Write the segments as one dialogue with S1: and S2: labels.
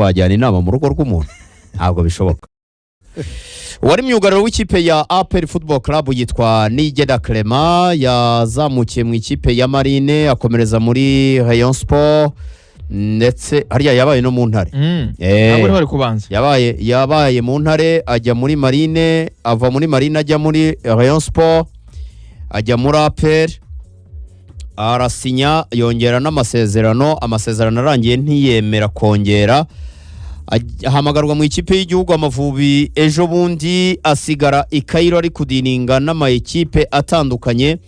S1: bajyana inama mu rugo rw'umuntu? Ntabwo bishoboka. Uwari myugariro w'ikipe ya APR Football Club yitwa Niyigena Clement, yazamukiye mu ikipe ya Marine, akomereza muri Rayon Sport, ndetse hariya yabaye no mu Ntare.
S2: Ntabwo niho bari kubanza.
S1: Yabaye mu Ntare, ajya muri Marine, ava muri Marine ajya muri Rayon Sport, ajya muri APR, arasinya, yongera n'amasezerano. Amasezerano arangiye ntiyemera kongera. Ahamagarwa mu ikipe y'igihugu Amavubi ejo bundi, asigara i Cairo ari kudininga n'ama ekipe atandukanye,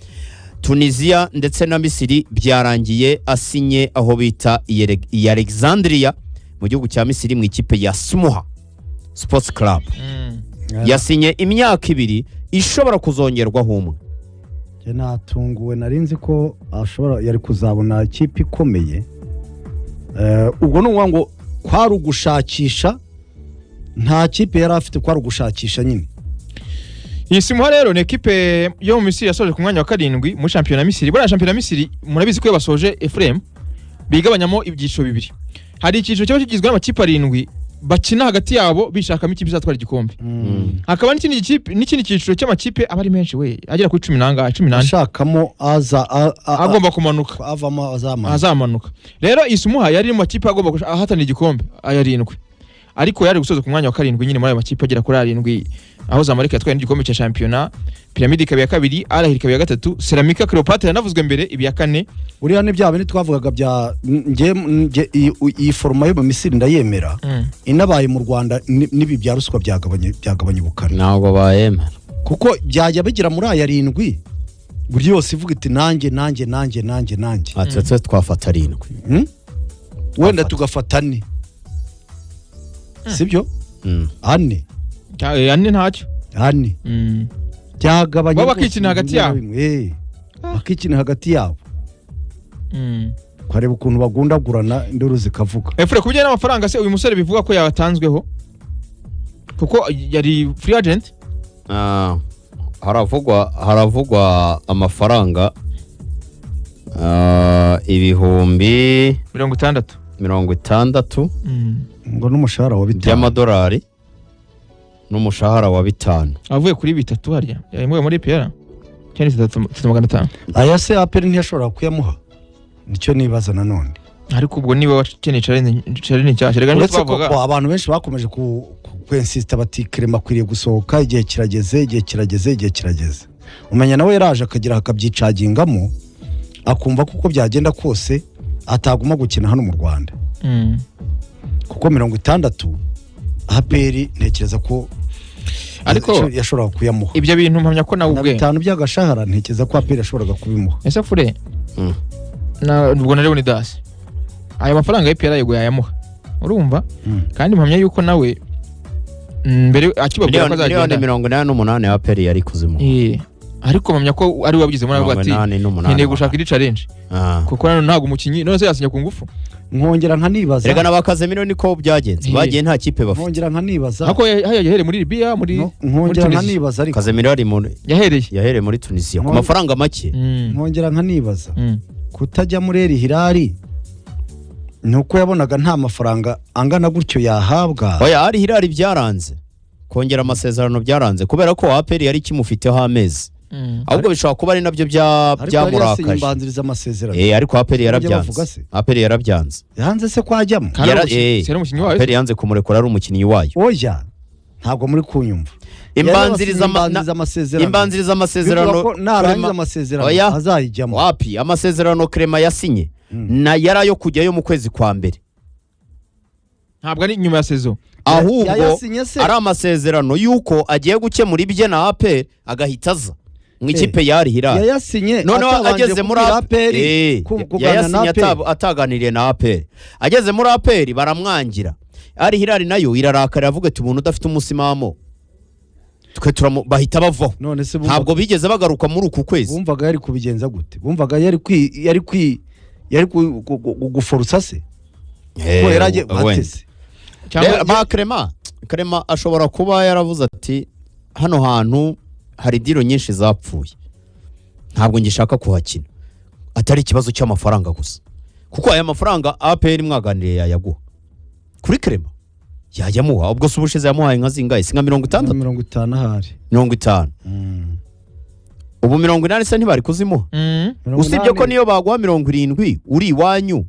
S1: Tunisia ndetse na Misiri. Byarangiye asinye aho bita i Alexandria mu gihugu cya Misiri, mu ikipe ya Smuha Sports Club. Yasinye imyaka 2 ishobora kuzongerwaho umwe.
S3: Njye natunguwe, nari nzi ko ashobora yari kuzabona ikipe ikomeye. Ubwo ni ukuvuga ngo kwari ugushakisha, nta kipe yari afite, kwari ugushakisha nyine.
S2: Iyi Smuha rero ni ekipe yo mu Misiri yasoje ku mwanya wa 7 muri shampiyona ya Misiri. Buriya shampiyona ya Misiri murabizi ko iyo basoje, Efuremu, bigabanyamo ibyiciro bibiri. Hari icyiciro kiba kigizwe n'amakipe arindwi bakina hagati yabo bishakamo ikipe izatwara igikombe, hakaba n'ikindi cyiciro cy'amakipe aba ari menshi we, agera kuri cumi n'angahe, 14,
S3: ashakamo aza
S2: agomba kumanuka.
S3: Avamo azamanuka.
S2: Azamanuka. Rero iyi Smuha yari iri mu makipe agomba ahatanira igikombe aya arindwi, ariko yari gusoza ku mwanya wa 7 nyine muri ayo makipe agera kuri arindwi, aho Zamalek yatwaye n'igikombe cya shampiyona, Pyramid ikaba iya kabiri, Al Ahly ikaba iya gatatu, Ceramica Cleopatra yanavuzwe mbere iba iya kane.
S3: Buriya ni bya bindi twavugaga bya nge iyi format yo mu Misiri ndayemera. Inabaye mu Rwanda n'ibi bya ruswa byagabanya ubukana.
S1: Ntabwo bayemera.
S3: Kuko byajya bigera muri aya arindwi, buri yose ivuga iti nanjye, nanjye, nanjye, nanjye, nanjye.
S1: Atse twafata arindwi.
S3: Wenda tugafata ane, sibyo? Ane.
S2: Ane ntacyo.
S3: Ane byagabanya
S2: Bo
S3: rwose
S2: bakikina hagati
S3: bimwe na
S2: yabo.
S3: bimwe. Bakikina hagati yabo, ukareba ukuntu bagundagurana, induru zikavuga.
S2: Efure, ku bijyanye n'amafaranga se uyu musore bivuga ko yatanzweho, kuko yari free agent?
S1: Ah, haravugwa amafaranga ibihumbi
S2: 60.
S1: 60
S3: Ngo n'umushahara wa 5.
S1: by'amadolari n'umushahara wa 5.
S2: Avuye kuri bitatu harya yamuye muri APR, cyangwa 3,500.
S3: Aya se APR ntiyashobora kuyamuha? Nicyo nibaza nanone.
S2: Ariko ubwo niba wakeneye challenge nshyashya reka nibyo
S3: Uretse ko
S2: twavuga.
S3: ko abantu benshi bakomeje kwensisita bati Clement akwiriye gusohoka, igihe kirageze, igihe kirageze, igihe kirageze. Umenya nawe yaraje akagira akabyicagingamo, akumva ko uko byagenda kose ataguma gukina hano mu Rwanda, kuko 60 APR ntekereza ko
S2: Ariko
S3: yashoboraga kuyamuha.
S2: ibyo bintu mpamya ko nawe
S3: Na
S2: ubwe
S3: 5 by'agashahara ntekereza ko APR yashoboraga kubimuha.
S2: Ese fure, na ubwo na Leonidas ayo mafaranga ya APR yego yayamuha, urumva? Kandi mpamya yuko nawe mbere akibabwira ko
S1: Miliyoni
S2: azagenda
S1: 88 APR yari kuzimuha.
S2: Ariko mpamya ko ari we wabigizemo, nawe ati
S1: 88.
S2: nkeneye gushaka indi challenge, kuko hano ntabwo umukinnyi none se yasinya ku ngufu?
S3: Nkongera nkanibaza.
S1: Reka na ba Casemiro niko byagenze, bagiye nta kipe bafite.
S3: Nkongera nkanibaza.
S2: Ariko hariya yahereye muri Libya, muri
S3: No,
S2: muri
S3: nkongera
S2: Tunisia.
S3: nkanibaza ariko.
S1: Casemiro yari muri
S2: Yahereye.
S1: Yahereye muri Tunisia ku mafaranga make.
S3: Nkongera nkanibaza, kutajya muri Al Hilal ni uko yabonaga nta mafaranga angana gutyo yahabwa?
S1: Oya, Al Hilal byaranze kongera amasezerano, byaranze kubera ko APR yari ikimufiteho amezi. Ahubwo bishobora kuba ari nabyo
S3: Ariko yari yasinye
S1: byamurakaje.
S3: imbanziriza amasezerano.
S1: Ariko APR yarabyanze.
S3: Bavuga se?
S1: APR yarabyanze.
S3: Yanze se ko ajyamo?
S2: Kandi si ari umukinnyi wayo?
S1: APR yanze kumurekura ari umukinnyi wayo.
S3: Oya, ntabwo muri kunyumva.
S1: Imbanziriza
S3: imbanziriza amasezerano.
S1: Imbanziriza amasezerano.
S3: Bivuga ko narangiza amasezerano
S1: Oya.
S3: azayijyamo.
S1: Wapi, amasezerano Clement yasinye na yari ayo kujyayo mu kwezi kwa mbere.
S2: Ntabwo ari nyuma ya saison.
S1: Ahubwo
S3: Yayasinye se?
S1: ari amasezerano y'uko agiye gukemura ibye na APR, agahita aza mu ikipe ya Al Hilal.
S3: Yayasinye
S1: Noneho
S3: atabanje
S1: ageze muri
S3: kubwira
S1: APR,
S3: APR, kuganira na
S1: yayasinye
S3: APR.
S1: Ataganiriye na APR. Ageze muri APR baramwangira, Al Hilal nayo irarakara, iravuga ati umuntu udafite umusimamo twe turamu, bahita bavaho.
S3: None se
S1: Ntabwo bigeze bagaruka muri uku kwezi.
S3: bumvaga yari kubigenza gute? Bumvaga yari guforusa se ko yari agiye
S1: Wenda.
S3: bateze?
S2: Cyangwa
S1: Rero, ba Clement ashobora kuba yaravuze ati hano hantu hari deal nyinshi zapfuye, ntabwo ngishaka kuhakina, atari ikibazo cy'amafaranga gusa, kuko aya mafaranga APR mwaganiriye yayaguha. Kuri Clement yayamuha. Ubwo se ubushize yamuhaye nka zingahe? Si nka 60?
S3: 50 ahari.
S1: 50. Ubu 80 se ntibari kuzimuha? Usibye ko niyo baguha 70 uri iwanyu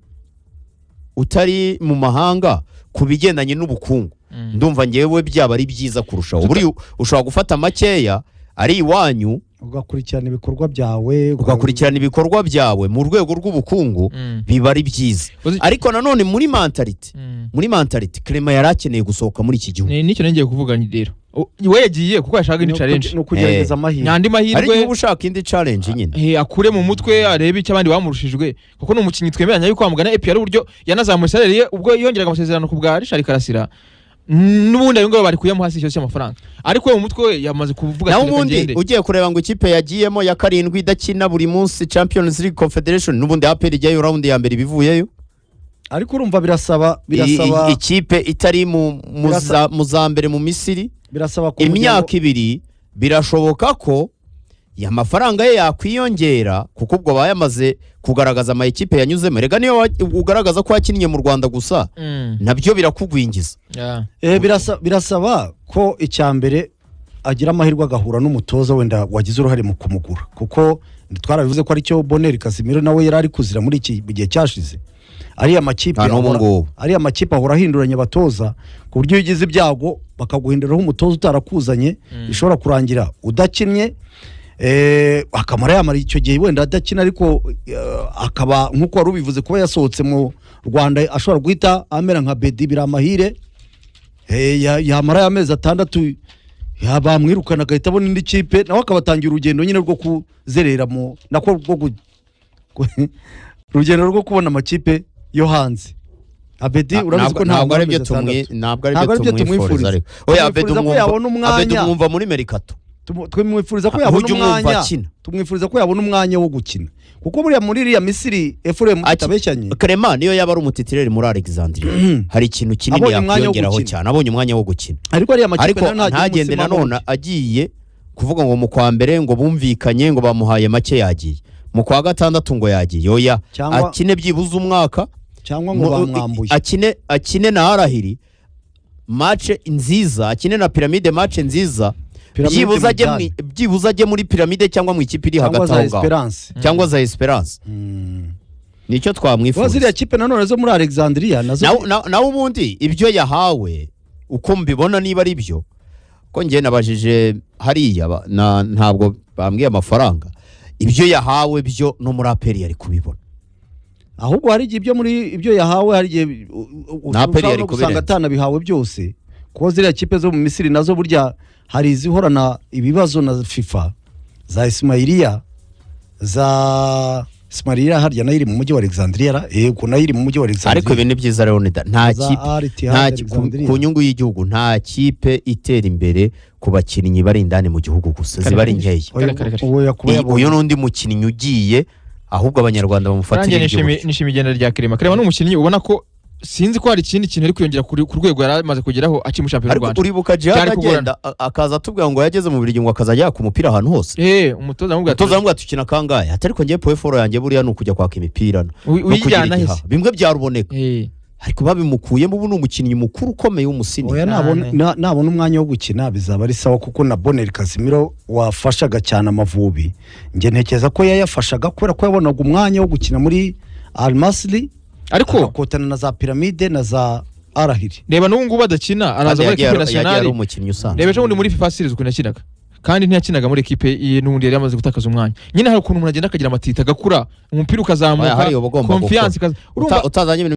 S1: utari mu mahanga, ku bigendanye n'ubukungu ndumva ngewe byaba ari byiza kurushaho. Buriya ushobora gufata makeya ari iwanyu,
S3: ugakurikirana ibikorwa byawe,
S1: ugakurikirana ibikorwa byawe mu rwego rw'ubukungu, biba ari byiza. Ariko nanone muri mentalité, muri mentalité Clement yari akeneye gusohoka muri iki gihugu.
S2: Nicyo ngiye kuvuga rero. We yagiye kuko yashaka indi challenge.
S3: Ni ukugerageza amahirwe.
S2: Andi mahirwe.
S1: Ariko uba ushaka indi challenge nyine.
S2: Akure mu mutwe, arebe icyo abandi bamurushijwe, kuko ni umukinnyi twemeranya yuko wamugana APR uburyo yanazamuye salary ye ubwo yongeraga amasezerano ku bwa Richard Karasira, n'ubundi ayo ngayo bari kuyamuha si ikibazo cy'amafaranga, ariko we mu mutwe we yamaze kuvuga
S1: Naho
S2: ati reka
S1: ubundi
S2: ngende.
S1: ugiye kureba ngo ikipe yagiyemo ya karindwi idakina buri munsi Champions League, Confederation, n'ubundi APR ijyayo round ya mbere ibivuyeyo.
S3: Ariko urumva birasaba birasaba
S1: Ikipe itari mu mu za mbere mu Misiri
S3: birasaba kugira
S1: imyaka 2, birashoboka ko ya mafaranga ye yakwiyongera, kuko ubwo aba yamaze kugaragaza ama ekipe yanyuzemo. Rega niyo ugaragaza ko wakinnye mu Rwanda gusa, nabyo birakugwingiza.
S3: Birasaba ko icya mbere agira amahirwe agahura n'umutoza wenda wagize uruhare mu kumugura, kuko twarabivuze ko aricyo Boneri Casemiro nawe yari ari kuzira muri iki gihe cyashize. Ariya makipe
S1: Nta n'ubu ngubu.
S3: Ariya makipe ahora ahinduranya abatoza, ku buryo iyo ugize ibyago bakaguhinduraho umutoza utarakuzanye, bishobora kurangira udakinnye. Akamara yamara icyo gihe wenda adakina, ariko akaba nk'uko wari ubivuze, kuba yasohotse mu Rwanda ashobora guhita amera nka Bedi Biramahire. Yamara amezi 6 bamwirukana, agahita abona indi kipe, nawe akabatangira urugendo nyine rwo kuzerera mu nako rwo urugendo rwo kubona amakipe yo hanze. Abedi urabizi ko
S1: Ntabwo ari byo
S3: amezi 6.
S1: Ntabwo ari
S3: Ntabwo
S1: byo
S3: ari byo
S1: tumwifuriza.
S3: tumwifuriza.
S1: Ariko oya, Abedi
S3: Tumwifuriza ko
S1: umwumva
S3: yabona umwanya.
S1: Abedi umwumva muri mercato.
S3: Tumwifuriza ko yabona
S1: Ujya umwumva
S3: umwanya,
S1: akina.
S3: tumwifuriza ko yabona umwanya wo gukina, kuko buriya muri iriya Misiri, Efuremu, tutabeshyanye,
S1: Clement niyo yaba ari umutitireri muri Alexandria, hari ikintu kinini
S3: Abonye umwanya wo
S1: yakwiyongeraho
S3: gukina.
S1: cyane abonye umwanya wo gukina.
S3: Ariko ariya makipe
S1: Ariko
S3: nayo ntagira
S1: ntagende
S3: umutsima
S1: nanone
S3: muke.
S1: agiye kuvuga ngo mu kwa mbere ngo bumvikanye ngo bamuhaye make, yagiye mu kwa gatandatu ngo yagiye. Oya, akine byibuze umwaka.
S3: Cyangwa ngo bamwambuye.
S1: Akine na Arahiri match nziza, akine na Pyramide match nziza.
S3: Pyramide mujyane.
S1: Byibuze ajye muri Pyramide cyangwa mu ikipe iri
S3: Cyangwa
S1: hagati
S3: za
S1: aho ngaho.
S3: Esperance.
S1: Cyangwa za Esperance. Nicyo
S3: Kuba
S1: twamwifuza.
S3: ziriya kipe nanone zo muri Alexandria nazo
S1: Nawe ubundi ibyo yahawe uko mbibona, niba ari byo, ko njye nabajije hariya ntabwo bambwiye amafaranga. Ibyo yahawe byo no muri APR yari kubibona.
S3: Ahubwo hari igihe ibyo muri ibyo yahawe, hari igihe
S1: Na APR
S3: ushobora
S1: yari
S3: no gusanga
S1: kubirenza.
S3: atanabihawe byose, kuko ziriya kipe zo mu Misiri nazo burya hari izihorana ibibazo na FIFA, za Ismailia, za Ismailia harya nayo iri mu mujyi wa Alexandria ra? Yego, nayo iri mu mujyi wa Alexandria.
S1: Ariko ibi ni byiza rero, nta
S3: Za
S1: kipe
S3: Al Ittihad
S1: nta
S3: Alexandria.
S1: ku nyungu y'igihugu, nta kipe itera imbere ku bakinnyi bari indani mu gihugu gusa, ziba ari nkeya.
S3: Oya,
S2: Kare, kare, kare.
S3: uwo yakuba yabonye.
S1: Uyu n'undi mukinnyi ugiye, ahubwo Abanyarwanda bamufatira
S2: Nanjye
S1: iry'iburyo.
S2: nishimiye igenda rya Clement. Clement ni umukinnyi ubona ko sinzi ko hari ikindi kintu ari kwiyongera ku rwego yari amaze kugeraho akiri mu shampiyona y'u
S1: Ariko
S2: Rwanda.
S1: uribuka Jihad
S2: Byari kugorana.
S1: agenda akaza atubwira ngo yageze mu Birigi ngo akazajya yaka umupira ahantu hose.
S2: Umutoza aramubwira ati
S1: Umutoza aramubwira ati ukina kangahe? Ati ariko ngewe point fort yanjye buriya ni ukujya kwaka imipira no kugira
S2: Uyijyana
S1: igihaha.
S2: hese?
S1: Bimwe bya Ruboneka. Ariko babimukuyemo, ubu ni umukinnyi mukuru ukomeye w'umusini.
S3: Oya,
S2: Cyane.
S3: nabona umwanya wo gukina bizaba ari sawa, kuko na Boneri Casemiro wafashaga cyane Amavubi, njye ntekereza ko yayafashaga kubera ko yabonaga umwanya wo gukina muri Al Masry,
S2: Ariko
S3: agakotana na za Pyramide na za Arahiri.
S2: Reba n'ubu ngubu adakina, araza
S1: Kandi
S2: muri
S1: yagiye
S2: ekipe
S1: yagiye ari
S2: nationale.
S1: umukinnyi usanzwe.
S2: Reba ejo bundi muri FIFA Series ukuntu yakinaga, kandi ntiyakinaga muri ekipe ye, n'ubundi yari yamaze gutakaza umwanya nyine. Hari ukuntu umuntu agenda akagira amatita, agakura, umupira
S1: Oya,
S2: ukazamuka,
S1: hariya uba ugomba
S2: confiance
S1: gukora.
S2: ikaza, urumva.
S1: Utazanye ibintu.